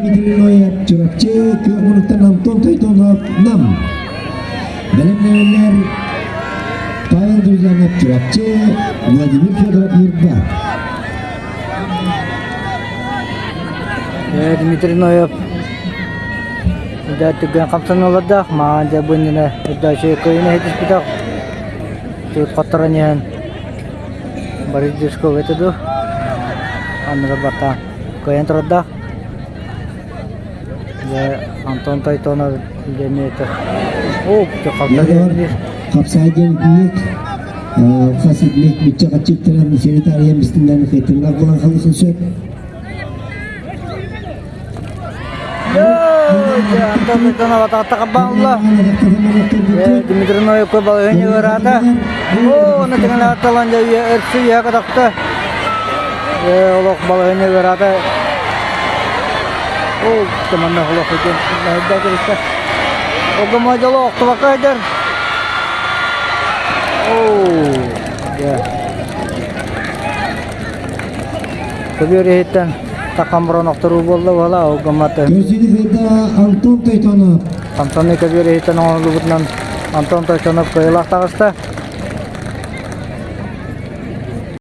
Дмитрий Ноев, Чурапчы, күөх мунуктан Антон Тойтонов, Нам. Бэлэмнэнэллэр Павел Друзьянов, Чурапчы, Владимир Федоров, Ньурба. Дмитрий Ноев да түргэн хамсаныылардаах, маҕан дьэ бу иннинэ үрдээччи кыайыыны иһитиспитэх, тут хотторон иһэн Борис Дюшков этэ дуу, анныгар баттаан кыайан турардаах. Дьэ Антон Тойтонов диэн этэ. О, Хапсаай диэн итинник хас итинник бүччэ хаччыттаран сири таарыйан бистиннэрин хайтырылар булан халысын сөп. Антон Тойтонов атаҕа баалла. Дмитрий Ноевка балаһыанньа ыараата. О, оны тыҥалаатталан дьэ өрсү үйэ катахта. Олох балаһыанньа ыараата. Ол манна олох өйдөн кэбистэ. Огомо дьоло охтубакка өйдөр. Оо, дьэ. Көбүөр иһиттэн такан буран охторуу буолла буола огоматы. Көрсүнү Антон Тойтонов. Антон көбүөр иһиттэн оҥоһуллубутунан Антон Тойтонов кыайыылаах таҕыста.